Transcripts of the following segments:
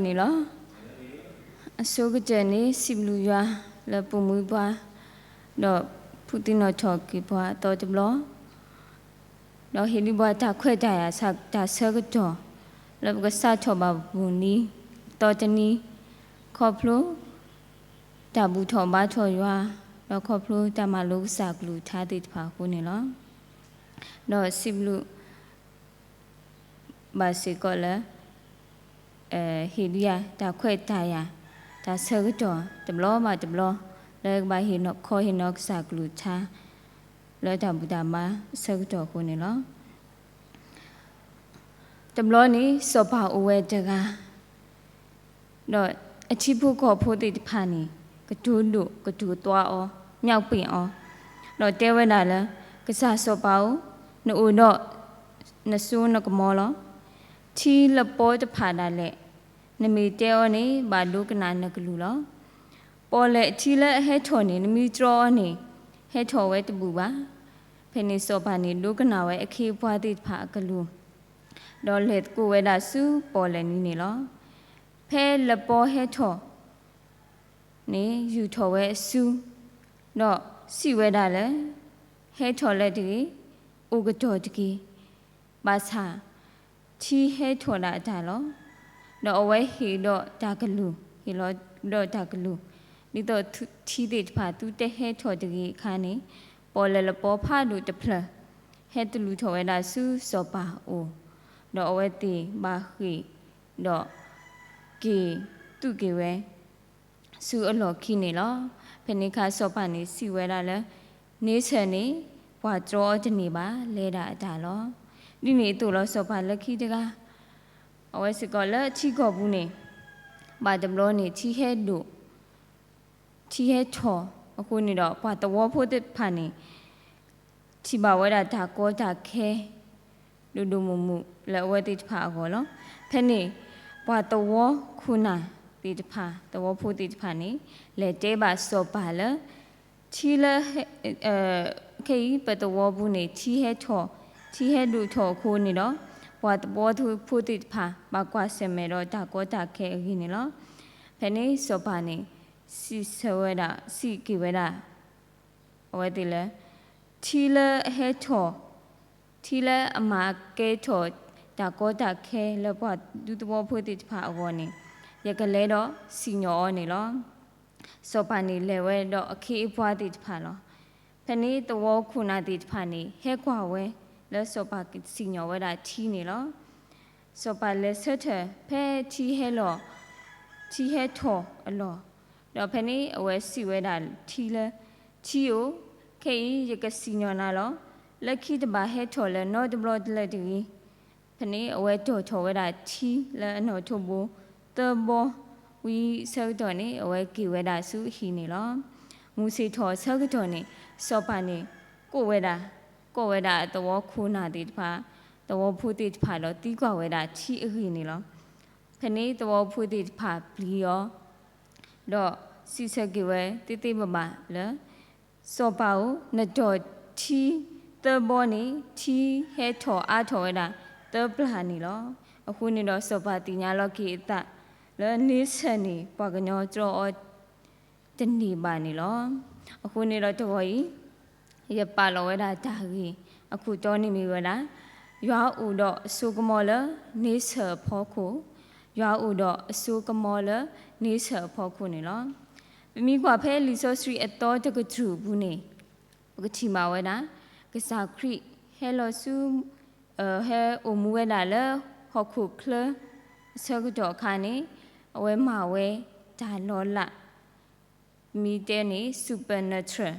န့ၣ်လီၤ. အဆိကတၢၢ်န့ၣ် စံးဘျုးယွၤလၢပိာ်မုၣ်ပှၤ, ဒီးဖုးသံနီၣ်ထီၣ်က့ၤပှၤအသီတဘျီ, ဒီးဟ့ၣ်ဒံးပှၤတၢ်ခွဲးတၢ်ယာ် တၢ်ဆၢကတီၢ် လၢပကစးထီၣ်ဘၣ်ပူၤနံၤ သီတနံၤ, ခီဖျိ တၢ်ဘူၣ်ထီၣ်ဘါထီၣ်ယွၤ, ဒီးခီဖျိတၢ်မၤလိကစၢ်ကလုၢ်ကထါသ့ၣ်တဖၣ်အဃိန့ၣ်လီၤ. ဒီးစံးဘျုး ဘၣ်စ့ၢ်ကီးလၢ ဟ့ၣ်ဒံးယၤတၢ်ခွဲးတၢ်ယာ် တၢ်ဆၢကတီၢ်တဘျီဘၣ်တဘျီ လၢကဘၣ်ဟ့ၣ်နီၤခီဟ့ၣ်နီၤကစၢ်ကလုၢ်ကထါ လၢတၢ်ဘူၣ်တၢ်ဘါအဆၢကတီၢ်အဃိန့ၣ်လီၤ. တဘျီန့ၣ် စီၤပၤအိၣ်ဝဲတဂၤ ဒီးအထံဖိကီၢ်ဖိသ့ၣ်တဖၣ်န့ၣ် ကတိၤဒိၣ်ကတိၤသွါအီၤ မၠီၣ်ပ့ၣ်အီၤ, ဒီးတဲဝဲဒၣ်လၢ ကစၢ်စီၤပၤဧၢ, နအိၣ်ဒီးနစိနကမီၤလီၤ. ထံလပီတဖၣ်ဒၣ်လဲာ် နမ့ၢ်တဲအီၤန့ၣ် ဘၣ်ဒိကနၣ်နကလုၢ်လီၤ. ပီၣ်လဲၣ်အထံလၢအဟဲထီၣ်န့ၣ် နမ့ၢ်တြီအီၤန့ၣ် ဟဲထီၣ်ဝဲတဘူၣ်ဘၣ်. ဖဲန့ၣ်စီၤပၤန့ၣ် ဒိကနၣ်ဝဲအခ့အပှၤသ့ၣ်တဖၣ်အကလုၢ်, ဒီးလဲၤသကိးဝဲဒၣ်ဆူပီၣ်လဲၣ်နံၤန့ၣ်လီၤ. ဖဲလပီဟဲထီၣ်န့ၣ် ယူာ်ထီၣ်ဝဲအစု, ဒီးစံးဝဲဒၣ်လၢ ဟဲထီၣ်လၢတဂ့ၤ, အိၣ်ကတီၢ်တက့ၢ်. ဘၣ်ဆၣ် ထံဟဲထီၣ်ဒၣ်အတၢ်လီၤ. ဒီးအဝဲဟ့ၣ်ဒီးတၢ်ကလုၢ်, ဟ့ၣ်လီၤဒီးတၢ်ကလုၢ်, ဒ်သိးထံသ့ၣ်တဖၣ်သုတဟဲထီၣ်တဂ့ၤအခါန့ၣ်, ပီၣ်လဲၣ်လပီဖးဒိၣ်တဖျၢၣ် ဟဲတလူၤထီၣ်ဝဲဒၣ်ဆူစီၤပၤအအိၣ်, ဒီးအဝဲသ့ၣ်ဘၣ်ဃ့ၢ်ဒီး က့ၤသူၣ်က့ၤဝဲ ဆူအလီၢ်ခံန့ၣ်လီၤ. ဖဲန့ၣ်အခါစီၤပၤန့ၣ်စံးဝဲဒၣ်လၢ န့ဆၢၣ်န့ၣ် ပှၤတြီအီၤတန့ၢ်ဘၣ်, လဲၤဒၣ်အတၢ်လီၤ. ဒ်န့ၣ်အသိးလီၤ စီၤပၤလၢခံတဂၤ အဝဲစ့ၢ်ကီးလၢထံကီၢ်ပူၤန့ၣ် ဘၣ်တဘျီန့ၣ် ထံဟဲဒိၣ် ထံဟဲထီၣ်အဃိန့ၣ်ဒီး ပှၤသဝီဖိသ့ၣ်တဖၣ်န့ၣ် ထံၣ်ဘၣ်ဝဲဒၣ်တၢ်ကီတၢ်ခဲ ဒိၣ်ဒိၣ်မုၢ်မုၢ်လၢအဝဲသ့ၣ်တဖၣ်အဂီၢ်လီၤ. ဖဲန့ၣ် ပှၤသဝီခိၣ်နၢ်သ့ၣ်တဖၣ် သဝီဖိသ့ၣ်တဖၣ်န့ၣ် လဲၤတဲဘၣ်စီၤပၤလၢ ထံလၢ ခဲအံၤ ပသဝီပူၤန့ၣ် ထံဟဲထီၣ်, ထံဟဲဒိၣ်ထီၣ်အဃိန့ၣ်ဒီး ပှၤသဝီဖိသ့ၣ်တဖၣ် ဘၣ်ကွၢ်ဆၢၣ်မဲာ်ဒီးတၢ်ကီတၢ်ခဲအဂ့ၢ်န့ၣ်လီၤ. ဖဲန့ၣ်စီၤပၤန့ၣ် စံးဆၢဝဲဒၣ်, စံးက့ၤဝဲဒၣ် အဝဲသ့ၣ်လၢ ထံလၢအဟဲထီၣ်, ထံလၢအမၤကဲထီၣ်တၢ်ကီတၢ်ခဲလၢပှၤဒူသဝီဖိသ့ၣ်တဖၣ်အဂီၢ်န့ၣ် ယကလဲၤဒီးစံၣ်ညီၣ်အီၤန့ၣ်လီၤ. စီၤပၤန့ၣ်လဲၤဝဲဒီးအခ့အပှၤသ့ၣ်တဖၣ်လီၤ. ဖဲန့ၣ်သဝီခိၣ်နၢ်သ့ၣ်တဖၣ်န့ၣ် ဟဲကွၢ်ဝဲလၢစီၤပၤစံၣ်ညီၣ်ဝဲဒၣ်ထံန့ၣ်လီၤ. စီၤပၤလဲၤဆၢထၢၣ်ဖဲထံဟဲလီၤ, ထံဟဲထီၣ်အလီၢ်, ဒီးဖဲန့ၣ်အဝဲစံးဝဲဒၣ်ထံလၢ ထံဧၢ, ခဲအံၤယကစံၣ်ညီၣ်နၤလီၤ. လၢခံတဘၣ်ဟဲထီၣ်လၢၤနီတဘျီတလၢတဂ့ၤ. ဖဲန့ၣ်အဝဲတီၢ်ထီၣ်ဝဲဒၣ်ထံလၢအနီၣ်ထိးဘိသၢဘီ, ဝံၤဆၢကတီၢ်န့ၣ် အဝဲက့ၤဝဲဒၣ်ဆူအဟံၣ်န့ၣ်လီၤ. မုၢ်ဆ့ၣ်ထီၣ်ဆၢကတီၢ်န့ၣ် စီၤပၤန့ၣ် ကိးဝဲဒၣ်, ကိးဝဲဒၣ်အသဝီခိၣ်နၢ်သ့ၣ်တဖၣ်, သဝီဖိသ့ၣ်တဖၣ်ဒီးသံကွၢ်ဝဲဒၣ်ထံအဂ့ၢ်န့ၣ်လီၤ. ဖဲန့ၣ်သဝီဖိသ့ၣ်တဖၣ်ပျံၤအီၤ ဒီးစံးဆၢက့ၤဝဲသ့သ့ဘၣ်ဘၣ်လၢ စီၤပၤဧၢ, နတီၢ်ထံသၢဘီန့ၣ် ထံဟဲထီၣ်အါထီၣ်ဝဲဒၣ်သၢပျၢ်န့ၣ်လီၤ. အဃိန့ၣ်ဒီးစီၤပၤသ့ၣ်ညါလီၤက့ၤအသးလၢန့ဆၢၣ်န့ၣ် ပှၤကညီတြီအီၤတန့ၢ်ဘၣ်န့ၣ်လီၤ. အဃိန့ၣ်ဒီးတဂီၤအံၤ ယပာ်လီၤဝဲဒၣ်တၢ်ဂ့ၢ်အခိၣ်တီန့ၣ်မ့ၢ်ဝဲဒၣ် ယွၤအိၣ်ဒီးအစိကမီၤလၢန့ဆၢၣ်အဖီခိၣ်, ယွၤအိၣ်ဒီးအစိကမီၤလၢန့ဆၢၣ်အဖီခိၣ်န့ၣ်လီၤ. ပမ့ၢ်ကွၢ်ဖဲလံာ်စီဆှံအသီတကတြူၢ်အပူၤန့ၣ် ပကထံၣ်ဘၣ်ဝဲဒၣ် ကစၢ်ခရံာ်ဟဲလီၤဆူ ဟဲအိၣ်မူဝဲဒၣ်လၢဟီၣ်ခိၣ်ချၢအဆၢကတီၢ်အခါန့ၣ် အဝဲမၤဝဲတၢ်လီၤလး ပမ့ၢ်တဲန့ၣ် supernatural,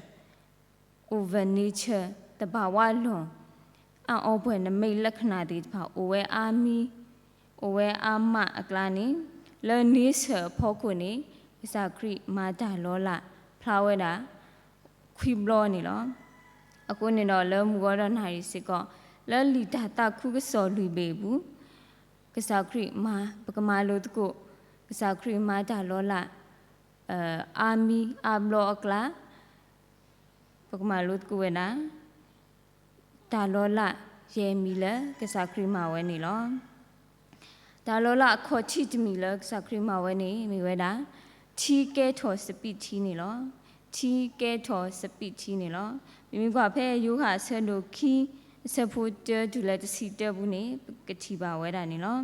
over nature, သဘာဝလွန်, အံၤအီပှဲၤနမိတ်လက္ခဏာသ့ၣ်တဖၣ် အိၣ်ဝဲအါမံၤ အိၣ်ဝဲအါမးအကျါန့ၣ် လၢန့ဆၢၣ်အဖီခိၣ်န့ၣ် ကစၢ်ခရံာ်မၤတၢ်လီၤလးဖျါဝဲဒၣ် ခွံဘျီန့ၣ်လီၤ. အဃိန့ၣ်ဒီးလၢမုၢ်ဂီၤဒီးနၣ်ရံၣ်စ့ၢ်ကီး လၢလံာ်တၢ်သးခုကစီၣ်လွံၢ်ဘ့ၣ်အပူၤ ကစၢ်ခရံာ်မၤ ပကမၤလိသကိး ကစၢ်ခရံာ်မၤတၢ်လီၤလး အါမံၤအါဘျီအကျါ ပကမၤလိသကိးဝဲဒၣ် တၢ်လီၤလးယဲၢ်မံၤလၢကစၢ်ခရံာ်မၤဝဲန့ၣ်လီၤ. တၢ်လီၤလးအခီၣ်ထံးတမံၤလၢကစၢ်ခရံာ်မၤဝဲန့ၣ် မ့ၢ်ဝဲဒၣ် ထံကဲထီၣ်စပံးထံန့ၣ်လီၤ. ထံကဲထီၣ်စပံးထံန့ၣ်လီၤ. ပမ့ၢ်ကွၢ်ဖဲယိၤဟၣ်အဆၢဒိၣ်ခံ အဆၢဖိတၢတုၤလၢတဆံတၢပူၤန့ၣ် ပကထံၣ်ဘၣ်ဝဲဒၣ်န့ၣ်လီၤ.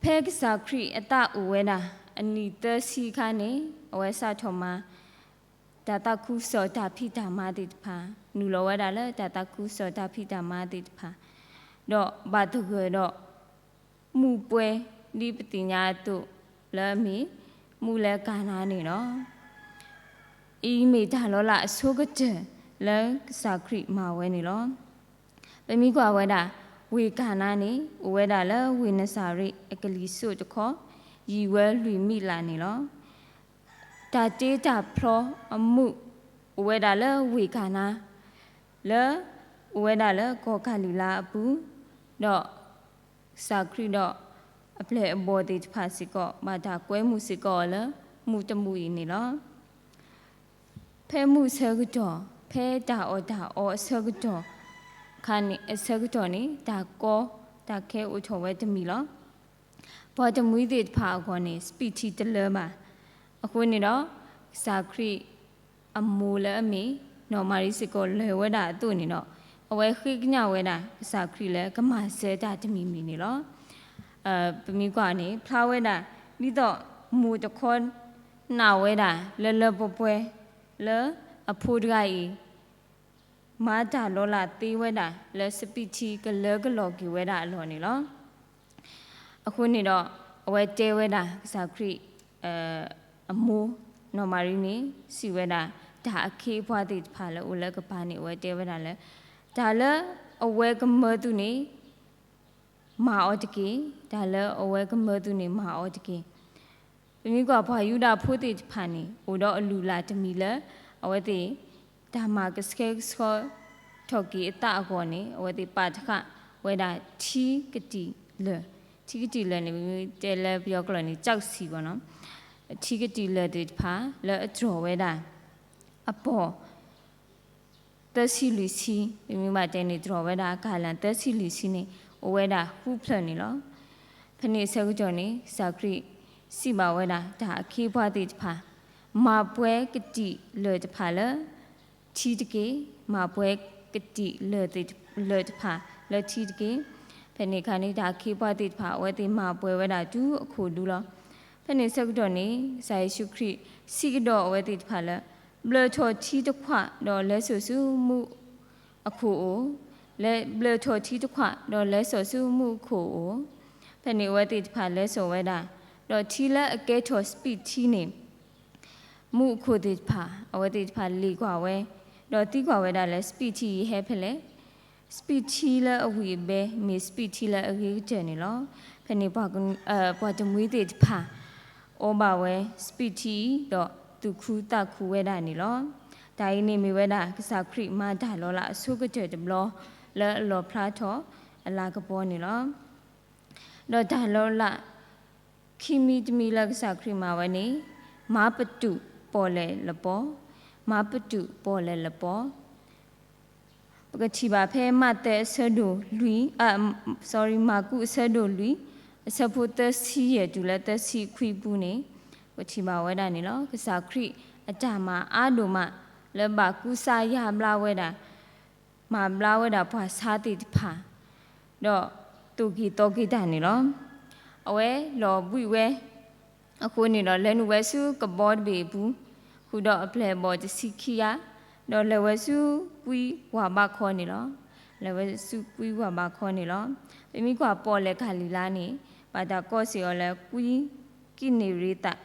ဖဲကစၢ်ခရံာ်အသးအိၣ်ဝဲဒၣ် အနံၣ်သၢဆံအခါန့ၣ် အဝဲစးထီၣ်မၤ တၢ်သးခုကစီၣ်တၢ်ဖံးတၢ်မၤသ့ၣ်တဖၣ်, နုာ်လီၤဝဲဒၣ်လၢတၢ်သးခုကစီၣ်တၢ်ဖံးတၢ်မၤသ့ၣ်တဖၣ်, ဒီးဘၣ်သဂၢၢ်ဒီး မူးပွဲ ဒ်ပသ့ၣ်ညါအသိးလၢအမ့ၢ် မူးလၢကၤနါန့ၣ်လီၤ. အံၤမ့ၢ်တၢ်လီၤလးအဆိကတၢၢ်လၢကစၢ်ခရံာ်မၤဝဲန့ၣ်လီၤ. ပမ့ၢ်ကွၢ်ဝဲဒၣ် ဝ့ၢ်ကၤနါန့ၣ် အိၣ်ဝဲဒၣ်လၢဝ့ၢ်နစၤရ့းအကလံၤစိးတခီ, ယံာ်ဝဲလွံၢ်မံးလးန့ၣ်လီၤ. တၢ်တ့တၢ်ဖျီအမူး အိၣ်ဝဲဒၣ်လၢဝ့ၢ်ကၤနါ လၢ အိၣ်ဝဲဒၣ်လၢကီၢ်ကၤလံၤလါအပူၤ, ဒီးကစၢ်ခရံာ်ဒီးအပျဲၢ်အဘီၣ်သ့ၣ်တဖၣ်စ့ၢ်ကီး ဘၣ်တၢ်ကွဲမုာ်စ့ၢ်ကီးအီၤလၢမူးတမူးအံၤန့ၣ်လီၤ. ဖဲမူးဆၢကတီၢ်, ဖဲတၢ်အီၣ်တၢ်အီအဆၢကတီၢ် ခါန့ၣ် အဆၢကတီၢ်န့ၣ် တၢ်ကီတၢ်ခဲအိၣ်ထီၣ်ဝဲတမံၤလီၤ. ပှၤတမှံၤသ့ၣ်တဖၣ်အဂီၢ်န့ၣ် စပံးထံတလၢဘၣ်. အဃိန့ၣ်ဒီး ကစၢ်ခရံာ်အမိၢ်လၢအမ့ၢ် နီၢ်မၤရံစ့ၢ်ကီးလဲၤဝဲဒၣ်အသိးန့ၣ်ဒီး အဝဲဃ့ကညးဝဲဒၣ်ကစၢ်ခရံာ်လၢကမၤစၢၤတၢ်တမံၤမံၤန့ၣ်လီၤ. ပမ့ၢ်ကွၢ်န့ၣ် ဖျါဝဲဒၣ် ဒ်သိးမိၢ်တခီ နာ်ဝဲဒၣ်လၢလၢပှဲၤပှဲၤ လၢအဖိတဂၤအံၤ မၤတၢ်လီၤလးသ့ဝဲဒၣ် လၢစပံးထံကလၢကလီၤက့ၤဝဲဒၣ်အလီၢ်န့ၣ်လီၤ. အဃိန့ၣ်ဒီး အဝဲတဲဝဲဒၣ်ကစၢ်ခရံာ် အမိၢ် နီၢ်မၤရံန့ၣ် စံးဝဲဒၣ် တၢ်အခ့အပှၤသ့ၣ်တဖၣ်လၢအိၣ်လၢကပၤန့ၣ် အဝဲတဲဝဲဒၣ်လၢ တၢ်လၢအဝဲကမၢသုန့ၣ် မၤအီၤတက့ၢ်. တၢ်လၢအဝဲကမၢသုန့ၣ် မၤအီၤတက့ၢ်. ပမ့ၢ်ကွၢ်ပှၤယူဒၤဖိသ့ၣ်တဖၣ်န့ၣ် အိၣ်ဒီးအလုၢ်အလၢ်တမံၤလၢ အဝဲသ့ၣ် တၢ်မၤကဆှဲကဆှီထီၣ်က့ၤအသးအဂီၢ်န့ၣ် အဝဲသ့ၣ်ပာ်တဃာ်ဝဲဒၣ်ထံကတံာ်လၢာ်, ထံကတံာ်လၢာ်န့ၣ် ပမ့ၢ်တဲလၢပယီၤကျိာ်န့ၣ် ကျောက်စံပီၤနီၤ, ထံကတံာ်လၢာ်သ့ၣ်တဖၣ်လၢအတြီၢ်ဝဲဒၣ် အပီၢ် သၢဆံလွံၢ်ဆံ, ပမ့ၢ်ဘၣ်တဲန့ၣ် တြီၢ်ဝဲဒၣ်အကၤလၢ်သၢဆံလွံၢ်ဆံန့ၣ် အိၣ်ဝဲဒၣ်ဃုဖျၢၣ်န့ၣ်လီၤ. ဖဲန့ၣ်အဆၢကတီၢ်န့ၣ် ကစၢ်ခရံာ်စံးဘၣ်ဝဲဒၣ် တၢ်အခ့အပှၤသ့ၣ်တဖၣ်, မၤပှဲၤကတံာ်လၢာ်တဖၣ်လၢထံတက့ၢ်. မၤပှဲၤကတံာ်လၢာ်တဖၣ်လၢထံတက့ၢ်. ဖဲန့ၣ်အခါန့ၣ် တၢ်အခ့အပှၤသ့ၣ်တဖၣ် အဝဲသ့ၣ်မၤပှဲၤဝဲဒၣ်တုၤအခိၣ်ဒူလီၤ. ဖဲန့ၣ်အဆၢကတီၢ်န့ၣ် ကစၢ်ယ့ၣ်ၡူးခရံာ်စံးကဒီးအဝဲသ့ၣ်တဖၣ်လၢ ဘျၢထီၣ်ထံတခွးဒီးလဲၤစိာ်ဆူမူးအခိၣ်ဧိၤ, လဲၤဘျၢထီၣ်ထံတခွးဒီးလဲၤစိာ်ဆူမူးအခိၣ်ဧိၤ. ဖဲန့ၣ်အဝဲသ့ၣ်တဖၣ်လဲၤစိာ်ဝဲဒၣ်, ဒီးထံလၢအကဲထီၣ်စပံးထံန့ၣ် မူးအခိၣ်သ့ၣ်တဖၣ် အဝဲသ့ၣ်တဖၣ်လ့ၣ်ကွၢ်ဝဲ, ဒီးသံကွၢ်ဝဲဒၣ်လၢ စပံးထံအံၤဟဲဖဲလဲၣ်. စပံးထံလၢအဝံၣ်အဘဲ မ့ၢ်စပံးထံလၢအဂ့ၤကတၢၢ်န့ၣ်လီၤ. ဖဲန့ၣ် ပှၤတမှံၤသ့ၣ်တဖၣ် အီဘၣ်ဝဲစပံးထံအံၤ ဒီးသူၣ်ခုသးခုဝဲဒၣ်န့ၣ်လီၤ. တၢ်အံၤန့ၣ်မ့ၢ်ဝဲဒၣ် ကစၢ်ခရံာ်မၤတၢ်လီၤလးအဆိကတၢၢ်တဘျီ လၢအလီၣ်ဖျါထီၣ်အလၤကပီၤန့ၣ်လီၤ. ဒီးတၢ်လီၤလး ခံမံၤတမံၤလၢကစၢ်ခရံာ်မၤဝဲန့ၣ် မၤပတုာ်ပီၣ်လဲၣ်လပီ, မၤပတုာ်ပီၣ်လဲၣ်လပီ. ပကထံၣ်ဘၣ်ဖဲမးသဲအဆၢဒိၣ်လွံၢ်, အ, sorry, မၢ်ကူးအဆၢဒိၣ်လွံၢ်, အဆၢဖိသၢဆံယဲၢ်တုၤလၢသၢဆံခွံအပူၤန့ၣ် ပထံၣ်ဘၣ်ဝဲဒၣ်န့ၣ်လီၤ. ကစၢ်ခရံာ်အတၢ်မၤအါဒိၣ်မး လၢဘၣ်ကူစါယါဘျါဝဲဒၣ် မၤဘျါဝဲဒၣ်ပှၤဆါသ့ၣ်တဖၣ်, ဒီးသိၣ်က့ၤသီက့ၤတၢ်န့ၣ်လီၤ. အဝဲလီၤဘှံးဝဲ အဃိန့ၣ်ဒီး လဲၤနုာ်ဝဲဆူကဘီတဘ့ၣ်အပူၤ, ဃုာ်ဒီးအပျဲၢ်အဘီၣ်တဆံခံဂၤ, ဒီးလဲၤဝဲဆူကွံဝၢ်ဘးခီန့ၣ်လီၤ. လဲၤဝဲဆူကွံဝၢ်ဘးခီန့ၣ်လီၤ. ပမ့ၢ်ကွၢ်ပီၣ်လဲၣ်ကၤလံၤလါန့ၣ် ဘၣ်တၢ်ကိးစ့ၢ်အီၤလၢ ကွံကံးနံၤရ့ၤသး,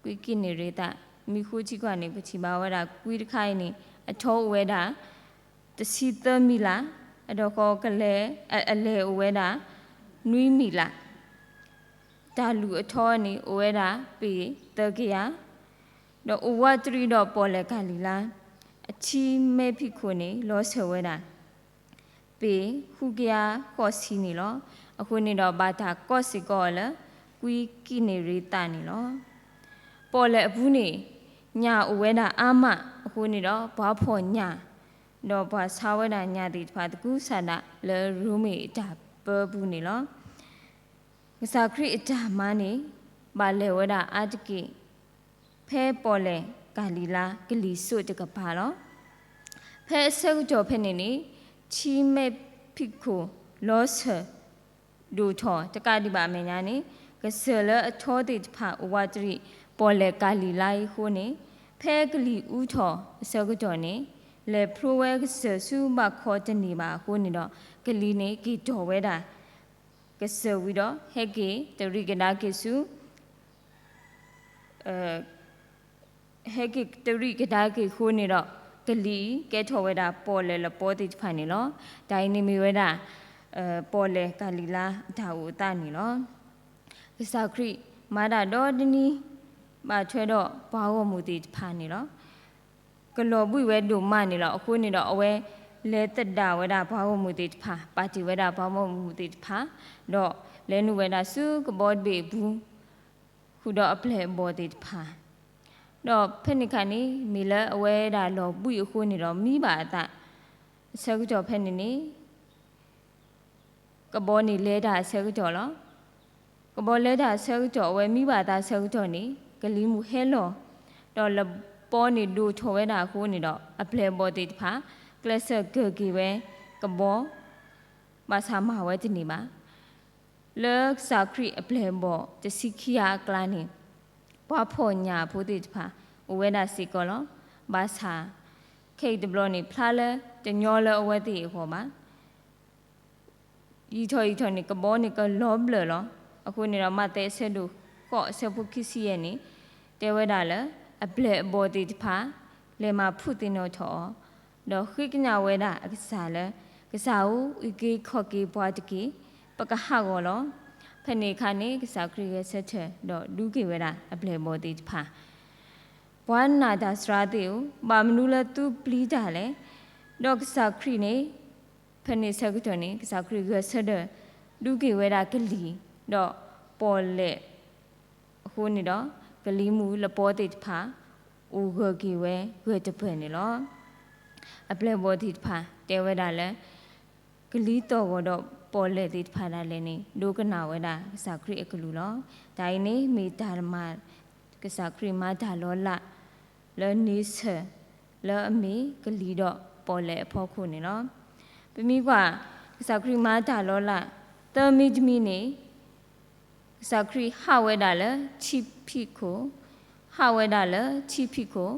ကွံကံးနံၤရ့ၤသး, မ့ၢ်ဃုထံကွၢ်န့ၣ် ပထံၣ်ဘၣ်ဝဲဒၣ်ကွံတခါအံၤန့ၣ် အထီအိၣ်ဝဲဒၣ် တဆံသၢမံးလး, အဒီးဃီကလဲၤ အလဲၢ်အိၣ်ဝဲဒၣ် နွံမံးလး, တၢ်လူၢ်အထီန့ၣ် အိၣ်ဝဲဒၣ်ပ့ၢ်သၢကယၤ, ဒီးအိၣ်ဝးတရံးဒီးပီၣ်လဲၣ်ကၤလံၤလါ အထံမဲဖံးခိၣ်န့ၣ် လီၤစၢၤဝဲဒၣ် ပ့ၢ်ဃုကယၤဃိးဆံန့ၣ်လီၤ. အဃိန့ၣ်ဒီး ဘၣ်တၢ်ကိးစ့ၢ်ကီးအီၤလၢ ကွံကံးနံၤရ့ၤသးန့ၣ်လီၤ. ပီၣ်လဲၣ်အပူၤန့ၣ် ညၣ်အိၣ်ဝဲဒၣ်အါမး အဃိန့ၣ်ဒီး ပှၤဖှီၣ်ညၣ် ဒီးပှၤဆါဝဲဒၣ်ညၣ်သ့ၣ်တဖၣ် သကုၤဆးဒးလၢရိမ့ၤအတၢ်ပၢပူၤန့ၣ်လီၤ. ကစၢ်ခရံာ်အတၢ်မၤန့ၣ် ဘၣ်လဲၤဝဲဒၣ်အါတက့ၢ် ဖဲပီၣ်လဲၣ်ကၤလံၤလါကလံၤစိးတကပၤလီၤ. ဖဲအဆၢကတီၢ်ဖဲန့ၣ်န့ၣ် ထံမဲးဖံးခိၣ်လီၤစၢၤ ဒိၣ်ထီၣ်တကးဒံးဘၣ်အမဲာ်ညါန့ၣ် ကစၢၢ်လၢအထီသ့ၣ်တဖၣ်အိၣ်ဝးတရံး ပီၣ်လဲၣ်ကၤလံၤလါအံၤအဃိန့ၣ် ဖဲကလံၤအူထီၣ်အဆၢကတီၢ်န့ၣ် လဲၤဖျိဝဲကစၢၢ်ဆူဘၣ်ခီတန့ၢ်ဘၣ်အဃိန့ၣ်ဒီး ကလံၤန့ၣ်က့ၤတီၢ်ဝဲဒၣ် ကစၢၢ်ဝံၤဒီး ဟဲက့ၤတရံးကဒါက့ၤဆူ ဟဲက့ၤတရံးကဒါက့ၤအဃိန့ၣ်ဒီး ကလံၤအံၤကဲထီၣ်ဝဲဒၣ်ပီၣ်လဲၣ်လပီသ့ၣ်တဖၣ်န့ၣ်လီၤ. တၢ်အံၤန့ၣ်မ့ၢ်ဝဲဒၣ် ပီၣ်လဲၣ်ကၤလံၤလါအတၢ်အိၣ်အသးန့ၣ်လီၤ. ကစၢ်ခရံာ်မၤတၢ်ဒီတနံၤ ဘၣ်ထွဲဒီးပှၤဂီၢ်မုၢ်သ့ၣ်တဖၣ်န့ၣ်လီၤ. ကလီၤဘှံးဝဲဒိၣ်မးန့ၣ်လီၤ. အဃိန့ၣ်ဒီး အဝဲလဲၤသဒၣ်ဝဲဒၣ်ပှၤဂီၢ်မုၢ်သ့ၣ်တဖၣ်, ပာ်တ့ၢ်ဝဲဒၣ်ပှၤဂီၢ်မုၢ်သ့ၣ်တဖၣ်, ဒီးလဲၤနုာ်ဝဲဒၣ်ဆူကဘီတဘ့ၣ်အပူၤ ဃုာ်ဒီးအပျဲၢ်အဘီၣ်သ့ၣ်တဖၣ်, ဒီးဖဲန့ၣ်အခါန့ၣ် မ့ၢ်လၢအဝဲဒၣ်လီၤဘှံးအဃိန့ၣ်ဒီး မံဘၣ်အသး, အဆၢကတီၢ်ဖဲန့ၣ်န့ၣ် ကဘီန့ၣ်လဲၤတၢ်အဆၢကတီၢ်လီၤ. ကဘီလဲၤတၢ်အဆၢကတီၢ် အဝဲမံဘၣ်အသးအဆၢကတီၢ်န့ၣ် ကလံၤမုၢ်ဟဲလီၤ, ဒီးလပီန့ၣ်ဒိၣ်ထီၣ်ဝဲဒၣ်အဃိန့ၣ်ဒီး အပျဲၢ်အဘီၣ်သ့ၣ်တဖၣ် ကျဲးစၢးကၢၢ်က့ၤဝဲကဘီ, ဘၣ်ဆၣ်မၤဝဲတန့ၢ်ဘၣ်. လၢကစၢ်ခရံာ်အပျဲၢ်အဘီၣ်တဆံခံဂၤအကျါန့ၣ် ပှၤဖှီၣ်ညၣ်ဖိသ့ၣ်တဖၣ် အိၣ်ဝဲဒၣ်စ့ၢ်ကီးလီၤ. ဘၣ်ဆၣ် ခဲအံၤတဘျီန့ၣ် ဖျါလၢတညီလၢအဝဲသ့ၣ်အဂီၢ်ဘၣ်. ယံာ်ထီၣ်ယံာ်ထီၣ်န့ၣ် ကဘီန့ၣ်ကလီၤဘျၢၣ်လီၤ. အဃိန့ၣ်ဒီး မးသဲအဆၢဒိၣ်ဃိးအဆၢဖိခံဆံယဲၢ်န့ၣ် တဲဝဲဒၣ်လၢ အပျဲၢ်အဘီၣ်သ့ၣ်တဖၣ် လဲၤမၤဖှူၣ်သ့ၣ်နီၣ်ထီၣ်အီၤ, ဒီးဃ့ကညးဝဲဒၣ်အကစၢ်လၢ ကစၢ်ဧၢ, အုၣ်က့ၤခီၣ်က့ၤပှၤတက့ၢ်, ပကဟးဂီၤလီၤ. ဖဲန့ၣ်အခါန့ၣ် ကစၢ်ခရံာ်ဂဲၤဆၢထၢၣ် ဒီးဒုးက့ၤဝဲဒၣ်အပျဲၢ်အဘီၣ်သ့ၣ်တဖၣ် ပှၤနာ်တၢ်စှၤသ့ၣ်ဧၢ, ဘၣ်မနုၤလၢသုပျံၤတၢ်လဲၣ်. ဒီးကစၢ်ခရံာ်န့ၣ် ဖဲန့ၣ်အဆၢကတီၢ်န့ၣ် ကစၢ်ခရံာ်ဂဲၤဆၢထၢၣ် ဒုးက့ၤဝဲဒၣ်ကလံၤ ဒီးပီၣ်လဲၣ်အဃိန့ၣ်ဒီး ကလံၤမုၢ်လပီသ့ၣ်တဖၣ် အိၣ်ဂၢၢ်က့ၤဝဲဂၢၢ်တပၢၢ်န့ၣ်လီၤ. အပျဲၢ်အဘီၣ်သ့ၣ်တဖၣ်တဲဝဲဒၣ်လၢ ကလံၤသီၣ်ဂီၤဒီးပီၣ်လဲၣ်သ့ၣ်တဖၣ်ဒၣ်လဲာ်န့ၣ် ဒိကနၣ်ဝဲဒၣ်ကစၢ်ခရံာ်အကလုၢ်လီၤ. တၢ်အံၤန့ၣ်မ့ၢ်တၢ်မၤ ကစၢ်ခရံာ်မၤတၢ်လီၤလး လၢန့ဆၢၣ် လၢအမ့ၢ်ကလံၤဒီးပီၣ်လဲၣ်အဖီခိၣ်န့ၣ်လီၤ. ပမ့ၢ်ကွၢ် ကစၢ်ခရံာ်မၤတၢ်လီၤလး သၢမံၤတမံၤန့ၣ် ကစၢ်ခရံာ်ဟးဝဲဒၣ်လၢထံဖံးခိၣ်, ဟးဝဲဒၣ်လၢထံဖံးခိၣ်.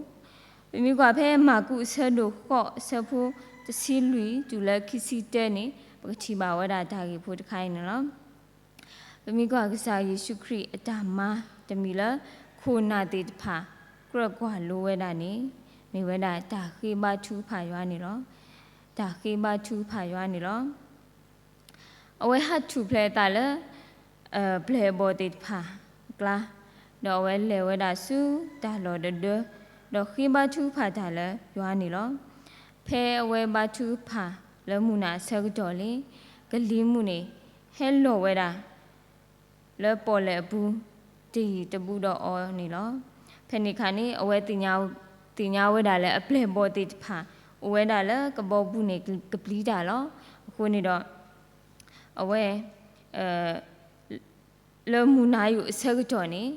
ပမ့ၢ်ကွၢ်ဖဲမၢ်ကူးအဆၢဒိၣ်ဃိးအဆၢဖိတဆံလွံၢ်တုၤလၢခံဆံတၢန့ၣ် ပကထံၣ်ဘၣ်ဝဲဒၣ်တၢ်ဂ့ၢ်ဖိတခါအံၤန့ၣ်လီၤ. ပမ့ၢ်ကွၢ်ကစၢ်ယ့ၣ်ၡူးခရံာ်အတၢ်မၤတမံၤလၢ ခိၣ်နၢ်သ့ၣ်တဖၣ် ကြၢးကွၢ်လိဝဲဒၣ်န့ၣ် မ့ၢ်ဝဲဒၣ်တၢ်ဃ့ဘါထုကဖၣ်ယွၤန့ၣ်လီၤ. တၢ်ဃ့ဘါထုကဖၣ်ယွၤန့ၣ်လီၤ. အဝဲဟးထူၣ်ဖျဲးအသးလၢ ပျဲၢ်အဘီၣ်သ့ၣ်တဖၣ်အကျါ, ဒီးအဝဲလဲၤဝဲဒၣ်ဆူတၢ်လီၢ်တဒၢ, ဒီးဃ့ဘါထုကဖၣ်တၢ်လၢယွၤန့ၣ်လီၤ. ဖဲအဝဲဘါထုကဖၣ်လၢမုၢ်နၤအဆၢကတီၢ်လံ, ကလံၤမုၢ်န့ၣ် ဟဲလီၤဝဲဒၣ် လၢပီၣ်လဲၣ်အပူၤ တယံၤတဘူးဒီးအီၤန့ၣ်လီၤ. ဖဲန့ၣ်အခါန့ၣ် အဝဲသ့ၣ်ညါဝဲဒၣ်လၢအပျဲၢ်အဘီၣ်သ့ၣ်တဖၣ် အိၣ်ဝဲဒၣ်လၢကဘီပူၤန့ၣ် ကပျံၤတၢ်လီၤ. အဃိန့ၣ်ဒီး အဝဲ လၢမုၢ်နၤယိာ်အဆၢကတီၢ်န့ၣ်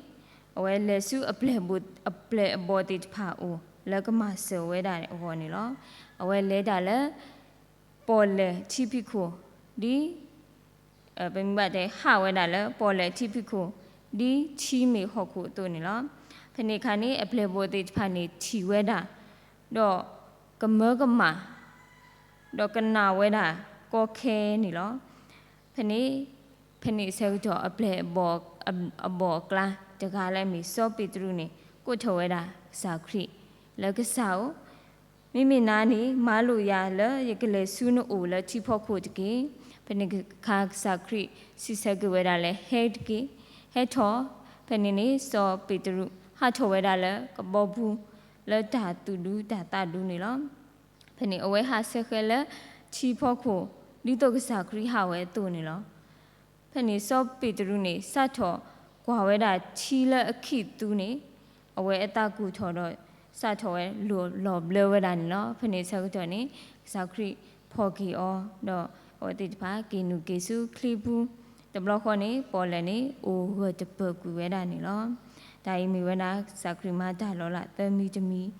အဝဲလဲၤဆူ အပျဲၢ်အဘီၣ်သ့ၣ်တဖၣ်အအိၣ် လၢကမၤစၢၤဝဲဒၣ်အဂီၢ်န့ၣ်လီၤ. အဝဲလဲၤတၢ်လၢ ပီၣ်လဲၣ်ထံဖံးခိၣ် ဒ် ပမ့ၢ်ဘၣ်တဲ ဟးဝဲဒၣ်လၢပီၣ်လဲၣ်ထံဖံးခိၣ် ဒ်ထံမ့ၢ်ဟီၣ်ခိၣ်အသိးန့ၣ်လီၤ. ဖဲန့ၣ်အခါန့ၣ် အပျဲၢ်အဘီၣ်သ့ၣ်တဖၣ်န့ၣ်ထံၣ်ဝဲဒၣ် ဒီးကမၢကမၣ် ဒီးကနၣ်ဝဲဒၣ်ကီခဲန့ၣ်လီၤ. ဖဲန့ၣ် ဖဲန့ၣ်အဆၢကတီၢ် အပျဲၢ်အဘီၣ်အကျါ တဂၤလၢအမ့ၢ်စီၤပ့းတရူးန့ၣ် ကိးထီၣ်ဝဲဒၣ်ကစၢ်ခရံာ် လၢကစၢ်ဧၢ, မ့မ့ၢ်နၤန့ၣ် မၤလိာ်ယၤလၢယကလဲၤဆူနအိၣ်လၢထံဖီခိၣ်တက့ၢ်. ဖဲန့ၣ်အခါကစၢ်ခရံာ်စံးဆၢက့ၤဝဲဒၣ်လၢ ဟဲတက့ၢ်, ဟဲထီၣ်. ဖဲန့ၣ်န့ၣ် စီၤပ့းတရူးဟးထီၣ်ဝဲဒၣ်လၢကဘီပူၤ လၢတၢ်သူၣ်ဒူတၢ်သးဒူန့ၣ်လီၤ. ဖဲန့ၣ်အဝဲဟးဆှဲဃဲလၢထံဖီခိၣ် ဒ်သိးကစၢ်ခရံာ်ဟးဝဲအသိးန့ၣ်လီၤ. ဖဲန့ၣ်စီၤပ့းတရူးန့ၣ် စးထီၣ်ကွၢ်ဝဲဒၣ်ထံလၢအခံးသူန့ၣ် အဝဲအသးကူၣ်ထီၣ်ဒီး စးထီၣ်ဝဲလီၤဘျၢဝဲဒၣ်န့ၣ်လီၤ. ဖဲန့ၣ်အဆၢကတီၢ်န့ၣ် ကစၢ်ခရံာ်ဖီၣ်က့ၤအီၤ ဒီးအဝဲသ့ၣ်တဖၣ်က့ၤနုာ်က့ၤဆူချံပူၤ တဘျီဃီန့ၣ် ပီၣ်လဲၣ်န့ၣ် အိၣ်ဂၢၢ်တပၢၢ်ကွံာ်ဝဲဒၣ်န့ၣ်လီၤ. တၢ်အံၤမ့ၢ်ဝဲဒၣ် ကစၢ်ခရံာ်မၤတၢ်လီၤလးသၢမံၤတမံၤန့ၣ်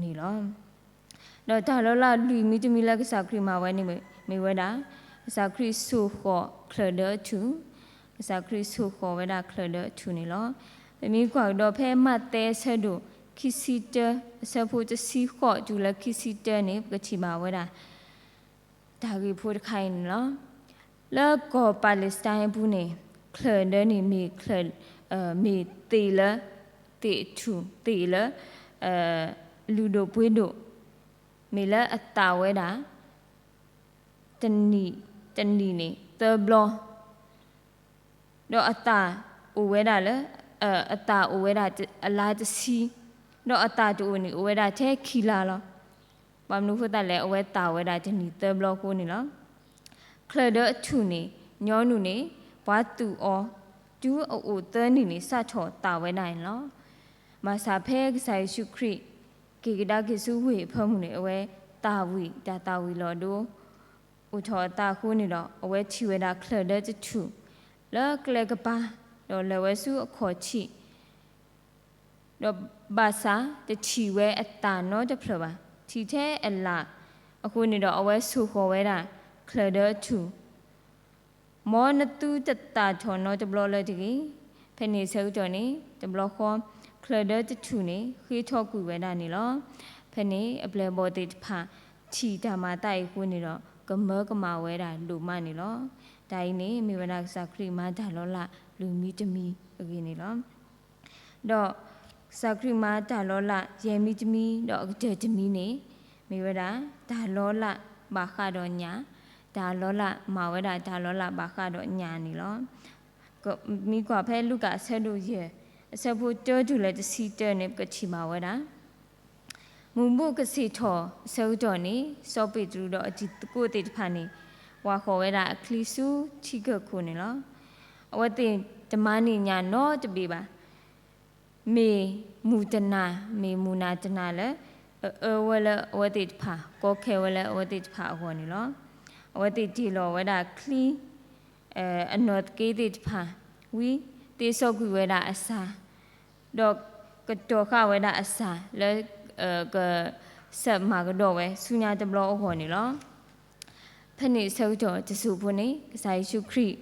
လီၤ. ဒီးတၢ်လီၤလးလွံၢ်မံၤတမံၤလၢကစၢ်ခရံာ်မၤဝဲန့ၣ် မ့ၢ်ဝဲဒၣ် ကစၢ်ခရံာ်ဆိၣ်ဃီၣ်ချၢၣ်ဒၢအထူၣ်, ကစၢ်ခရံာ်ဆိၣ်ဃီၣ်ဝဲဒၣ်ချၢၣ်ဒၢအထူၣ်န့ၣ်လီၤ. ပမ့ၢ်ကွၢ်ကဒီးဖဲမးသဲအဆၢဒိၣ်ခံဆံတၢ အဆၢဖိတဆံဃိးတုၤလၢခံဆံတၢန့ၣ် ပကထံၣ်ဘၣ်ဝဲဒၣ် တၢ်ဂ့ၢ်ဖိတခါအံၤန့ၣ်လီၤ. လၢကီၢ်ပၤလ့းစတၢၣ်အပူၤန့ၣ် ချၢၣ်ဒၢန့ၣ်မ့ၢ်ချၢၣ်, မ့ၢ်သ့ၣ်လၢ, သ့ၣ်အထူၣ်သ့ၣ်လၢ လုၢ်ဒိၣ်ပှ့ၤဒိၣ်, မ့ၢ်လၢအသၣ်ဝဲဒၣ် တနံၣ်, တနံၣ်န့ၣ်သၢဘျီ ဒီးအသၣ်အိၣ်ဝဲဒၣ်လၢ, အသၣ်အိၣ်ဝဲဒၣ်အလါတဆံ, ဒီးအသၣ်တအိၣ်န့ၣ် အိၣ်ဝဲဒၣ်ထဲခံလါလီၤ. ဘၣ်မနုၤအဃိသတးလဲၣ် အဝဲသၣ်ဝဲဒၣ်တနံၣ်သၢဘျီအဃိန့ၣ်လီၤ. ချၢၣ်ဒၢအထူၣ်န့ၣ် ညီနုၢ်န့ၣ် ပှၤသူၣ်အီၤ တုၤအအိၣ်သၢနံၣ်န့ၣ် စးထီၣ်သၣ်ဝဲဒၣ်န့ၣ်လီၤ. ဘၣ်ဆၣ်ဖဲကစၢ်ယ့ၣ်ၡူးခရံာ် က့ၤကဒါက့ၤဆူဝ့ၢ်အဖၢမုၢ်န့ၣ် အဝဲသၣ်ဝံၤ တၢ်သၣ်ဝံၤလီၤဒိ အိၣ်ထီၣ်အသးအဃိန့ၣ်ဒီး အဝဲထံၣ်ဝဲဒၣ်ချၢၣ်ဒၢတထူၣ် လၢကျဲကပၤ ဒီးလဲၤဝဲဆူအခီၣ်ထံး ဒီးဘၣ်ဆၣ်တထံၣ်ဝဲအသၣ်နီတဖျၢၣ်ဘၣ်, ထံၣ်ထဲအလၣ်အဃိန့ၣ်ဒီး အဝဲဆိၣ်ဃီၣ်ဝဲဒၣ်ချၢၣ်ဒၢအထူၣ် မ်နသုတသၣ်ထီၣ်နီတဘျီလၢၤတဂ့ၤ. ဖဲန့ၣ်အဆၢကတီၢ်န့ၣ် တဘျီဃီ ချၢၣ်ဒၢတထူၣ်န့ၣ် ဃ့ထီကွံာ်ဝဲဒၣ်န့ၣ်လီၤ. ဖဲန့ၣ်အပျဲၢ်အဘီၣ်သ့ၣ်တဖၣ် ထံၣ်တၢ်မၤသးအံၤအဃိန့ၣ်ဒီး ကမၢကမၣ်ဝဲဒၣ်ဒိၣ်မးန့ၣ်လီၤ. တၢ်အံၤန့ၣ် မ့ၢ်ဝဲဒၣ်ကစၢ်ခရံာ်မၤတၢ်လီၤလးလွံၢ်မံၤတမံၤအဂ့ၢ်န့ၣ်လီၤ. ဒီးကစၢ်ခရံာ်မၤတၢ်လီၤလးယဲၢ်မံၤတမံၤ ဒီးအကတၢၢ်တမံၤန့ၣ် မ့ၢ်ဝဲဒၣ် တၢ်လီၤလးဘၣ်ဃးဒီးညၣ်, တၢ်လီၤလး မၤဝဲဒၣ်တၢ်လီၤလးဘၣ်ဃးဒီးညၣ်န့ၣ်လီၤ. မ့ၢ်ကွၢ်ဖဲလူၤကၣ်အဆၢဒိၣ်ယဲၢ် အဆၢဖိတၢတုၤလၢတဆံတၢန့ၣ် ပကထံၣ်ဘၣ်ဝဲဒၣ် မုၢ်ဘူၣ်ကဆ့ၣ်ထီၣ်အဆၢကတီၢ်န့ၣ် စီၤပ့းတရူးဒီးအတံၤသကိးသ့ၣ်တဖၣ်န့ၣ် ဝၤဃီၤဝဲဒၣ်အချံဆူထံကၢၢ်ခိၣ်န့ၣ်လီၤ. အဝဲသ့ၣ်တမၤန့ၢ်ညၣ်နီတဘ့ၣ်ဘၣ်. မ့ၢ်မုၢ်တနၤ မ့ၢ်မုၢ်နၤတနၤလၢ အအၢဝဲလၢအဝဲသ့ၣ်တဖၣ် ကီခဲဝဲလၢအဝဲသ့ၣ်တဖၣ်အဂီၢ်န့ၣ်လီၤ. အဝဲသ့ၣ်တ့ၢ်လီၤဝဲဒၣ်ချံ အနီၢ်သက့သ့ၣ်တဖၣ် ဝံၤသ့စီကွံာ်ဝဲဒၣ်အစၢ် ဒီးကတီၤဃာ်ဝဲဒၣ်အစၢ်လၢ ကဆဲးမၤကဒီးဝဲဆူညါတဘျီအဂီၢ်န့ၣ်လီၤ. ဖဲန့ၣ်အဆၢကတီၢ်တစိၢ်ဖိန့ၣ် ကစၢ်ယ့ၣ်ၡူးခရံာ်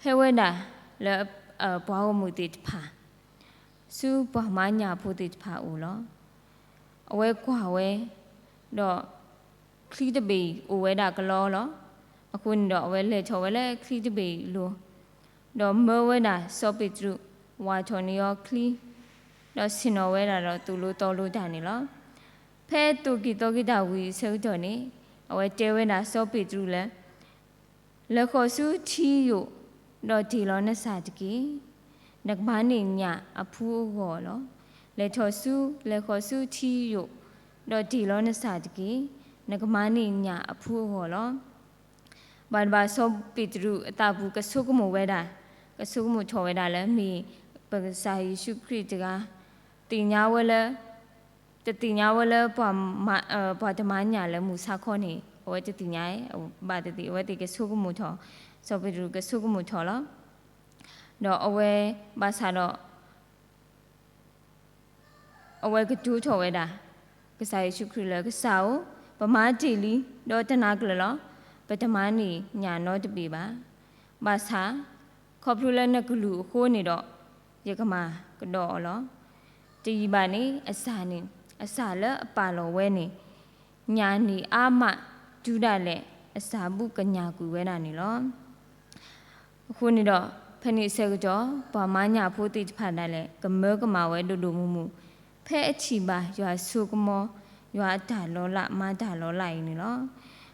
ဟဲဝဲဒၣ်လၢ ပှၤဂီၢ်မုၢ်သ့ၣ်တဖၣ် ဆူပှၤမၤညၣ်ဖိသ့ၣ်တဖၣ်အအိၣ်လီၤ. အဝဲကွၢ်ဝဲ ဒီးချံတဘ့ၣ်အံၤအိၣ်ဝဲဒၣ်ကလီလီၤ. အဃိန့ၣ်ဒီး အဝဲလဲၤထီၣ်ဝဲလၢချံတဘ့ၣ်အလိၤ ဒီးမၢဝဲဒၣ်စီၤပ့းတရူး ဝၤထီၣ်န့ၢ်အီၤချံ ဒီးဆ့ၣ်နီၤဝဲဒၣ်ဒီးသိၣ်လိသီလိတၢ်န့ၣ်လီၤ. ဖဲသိၣ်က့ၤသီက့ၤတၢ်ဝံၤအဆၢကတီၢ်န့ၣ် အဝဲတဲဝဲဒၣ်စီၤပ့းတရူးလၢ လဲၤဃီၤဆူထံယိာ် ဒီးတ့ၢ်လီၤနစၢ်တက့ၢ်. နကမၤန့ၢ်ညၣ်အဖုအဂီၢ်လီၤ. လဲၤထီၣ်ဆူ လဲၤဃီၤဆူထံယိာ် ဒီးတ့ၢ်လီၤနစၢ်တက့ၢ်. နကမၤန့ၢ်ညၣ်အဖုအဂီၢ်လီၤ. ဘၣ်တဘၣ်စီၤပ့းတရူးအသးပူၤကဆိကမိၣ်ဝဲဒၣ်, ကဆိကမိၣ်ထီၣ်ဝဲဒၣ်လၢမ့ၢ်ပကစၢ်ယ့ၣ်ၡူးခရံာ်တဂၤ သ့ၣ်ညါဝဲလၢ တသ့ၣ်ညါဝဲလၢ ပှၤတမၤညၣ်လၢမုၢ်ဆါခီန့ၣ် အဝဲတသ့ၣ်ညါ, ဘၣ်သ့ၣ်သ့ၣ် အဝဲသ့ၣ်ကဆိကမိၣ်ထီၣ်, စီၤပ့းတရူးကဆိကမိၣ်ထီၣ်လီၤ. ဒီးအဝဲဘၣ်ဆၣ်ဒီး အဝဲကတိၤထီၣ်ဝဲဒၣ် ကစၢ်ယ့ၣ်ၡူးခရံာ်လၢ ကစၢ်ဧၢ, ပမၤတ့ၢ်လံ, ဒီးတနၤကျၢၤလီၤ, ပတမၤန့ၢ်ညၣ်နီတဘ့ၣ်ဘၣ်. ဘၣ်ဆၣ် ခီဖျိလၢနကလုၢ်အဃိန့ၣ်ဒီး ယကမၤကဒီးအီၤလီၤ. တယံာ်ဘၣ်န့ၣ် အစၢ်န့ၣ်, အစၢ်လၢအပာ်လီၤဝဲန့ၣ် ညၣ်န့ၢ်အါမးတုၤဒၣ်လဲာ် အစၢ်ဘူၣ်ကညၣ်ကွံာ်ဝဲဒၣ်န့ၣ်လီၤ. အဃိန့ၣ်ဒီး ဖဲန့ၣ်အဆၢကတီၢ် ပှၤမၤညၣ်ဖိသ့ၣ်တဖၣ်ဒၣ်လဲာ် ကမၢကမၣ်ဝဲဒိၣ်ဒိၣ်မုၢ်မုၢ် ဖဲအထံၣ်ဘၣ်ယွၤဆိကမိၣ် ယွၤအတၢ်လီၤလးမၤတၢ်လီၤလးအံၤန့ၣ်လီၤ.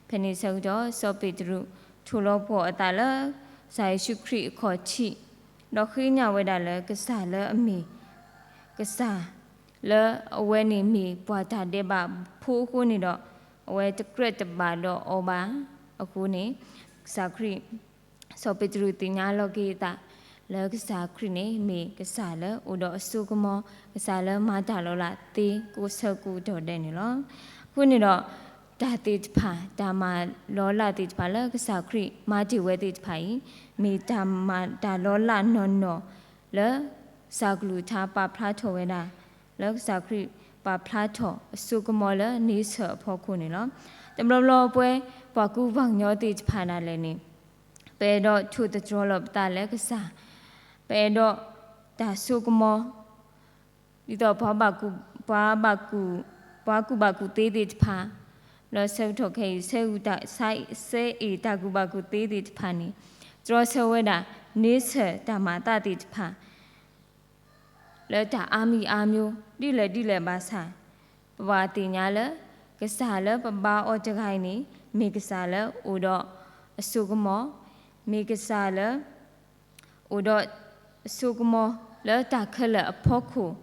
ဖဲန့ၣ်အဆၢကတီၢ် စီၤပ့းတရူး ထိၣ်လီၤပှီၢ်အသးလၢ ကစၢ်ယ့ၣ်ၡူးခရံာ်အခီၣ်ထံး, ဒီးဃ့ညၣ်ဝဲဒၣ်လၢကစၢ်လၢအမ့ၢ် ကစၢ် လၢအဝဲန့ၣ်မ့ၢ်ပှၤတၢ်ဒဲးဘးဖိအဃိန့ၣ်ဒီး အဝဲတကြၢးတဘၣ်ဒီးအီၤဘၣ်. အဃိန့ၣ် ကစၢ်ခရံာ် စီၤပ့းတရူးသ့ၣ်ညါလီၤက့ၤအသး လၢကစၢ်ခရံာ်န့ၣ် မ့ၢ်ကစၢ်လၢအိၣ်ဒီးအစိကမီၤ, ကစၢ်လၢမၤတၢ်လီၤလးသ့ကိးဆၢကိးကတီၢ်ဒဲးန့ၣ်လီၤ. အဃိန့ၣ်ဒီး တၢ်သ့ၣ်တဖၣ် တၢ်မၤလီၤလးသ့ၣ်တဖၣ်လၢကစၢ်ခရံာ်မၤတ့ၢ်ဝဲသ့ၣ်တဖၣ်အံၤ မ့ၢ်တၢ်မၤတၢ်လီၤလးနီၢ်နီၢ်လၢ ကစၢ်ကလုၢ်ကထါပာ်ဖျါထီၣ်ဝဲဒၣ် လၢကစၢ်ခရံာ်ပာ်ဖျါထီၣ်အစိကမီၤလၢန့ဆၢၣ်အဖီခိၣ်န့ၣ်လီၤ. တဘျီဘျီပဝဲ ပှၤကူပှၤကညီသ့ၣ်တဖၣ်ဒၣ်လဲာ်န့ၣ် ပအဲၣ်ဒိးထိၣ်သတြီၤလီၤပသးလၢကစၢ်, ပအဲၣ်ဒိးတၢ်စိကမီၤ ဒ်သိးပှၤဘၣ်ကူၣ် ပှၤဘၣ်ကူၣ် ပှၤကူၣ်ဘၣ်ကူၣ်သ့သ့ၣ်တဖၣ် လၢဆၢကတီၢ်ခဲအံၤ ဆၢဂုၢ်တၢ် ဆၢ ဆၢအ့ၣ်တၢ်ကူၣ်ဘၣ်ကူၣ်သ့သ့ၣ်တဖၣ်န့ၣ် တြီဆၢဝဲဒၣ် န့ဆၢၣ်တၢ်မၤသးသ့ၣ်တဖၣ် လၢတၢ်အါမံၤအါမံၤ ဒ်လဲၣ်ဒ်လဲၣ်ဘၣ်ဆၣ် ပဘၣ်သ့ၣ်ညါလၢ ကစၢ်လၢပဘါအီၤတဂၤအံၤန့ၣ် မ့ၢ်ကစၢ်လၢအိၣ်ဒီးအစိကမီၤ, မ့ၢ်ကစၢ်လၢ အိၣ်ဒီးအစိကမီၤလၢတၢ်ခဲလၢာ်အဖီခိၣ်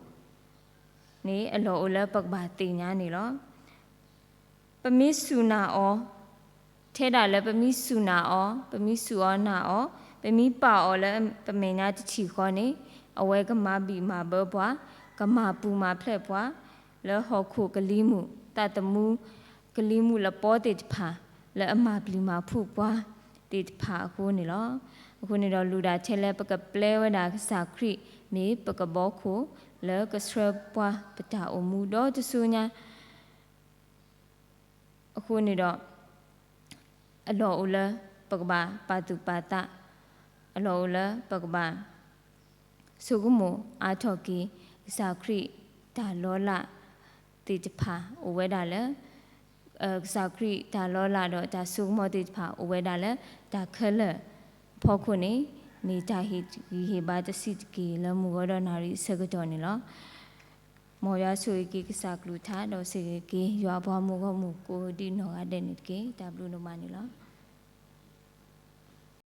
န့ၣ် အလီၢ်အိၣ်လၢပကဘၣ်သ့ၣ်ညါန့ၣ်လီၤ. ပမ့ၢ်စူၢ်နာ်အီၤ ထဲဒၣ်လၢပမ့ၢ်စူၢ်နာ်အီၤ, ပမ့ၢ်စူၢ်အီၤနာ်အီၤ, ပမ့ၢ်ပာ်အီၤလၢပမဲာ်ညါတထံၣ်ဃီန့ၣ် အဝဲကမၤဘံၣ်မၤဘၢပှၤ, ကမၤပူၤမၤဖျဲးပှၤ လၢဟီၣ်ခိၣ်ကလံၤမုၢ် သးသမူ ကလံၤမုၢ်လပီသ့ၣ်တဖၣ် လၢအမၤပျံၤမၤဖုးပှၤသ့ၣ်တဖၣ်အဃိန့ၣ်လီၤ. အဃိန့ၣ်ဒီးလူၤဒၣ်ထဲလဲၣ် ပကပျဲဝဲဒၣ်ကစၢ်ခရံာ် မ့ၢ်ပကဘီခိၣ် လၢကဆှၢပှၤပတၢ်အိၣ်မူဒီတစိၤညါ အဃိန့ၣ်ဒီး အလီၢ်အိၣ်လၢပကဘၣ်ပာ်သူၣ်ပာ်သး, အလီၢ်အိၣ်လၢပကဘၣ် ဆိကမိၣ်အါထီၣ်က့ၤ ကစၢ်ခရံာ်တၢ်လီၤလးသ့ၣ်တဖၣ်အိၣ်ဝဲဒၣ်လၢ ကစၢ်ခရံာ်တၢ်လီၤလးဒီးတၢ်ဆိကမိၣ်သ့ၣ်တဖၣ်အိၣ်ဝဲဒၣ်လၢ တၢ်ခဲလၢာ်အဖီခိၣ်န့ၣ် မ့ၢ်တၢ်ဟ့ၣ်ဂံၢ်ဟ့ၣ်ဘါတဆံးတက့ၢ်လၢမုၢ်ဂီၤဒီးနၣ်ရံၣ်အဆၢကတီၢ်န့ၣ်လီၤ. မ်ယွၤဆိၣ်ဂ့ၤက့ၤကစၢ်ကလုၢ်ကထါ ဒီးဆိၣ်ဂ့ၤက့ၤယွၤအပှၤမုၢ်ဂီၢ်မုၢ်ကိးဒံးနီၢ်ဂၤဒဲးန့ၣ်တက့ၢ်. တၢ်ဘျုးဒိၣ်မးန့ၣ်လီၤ.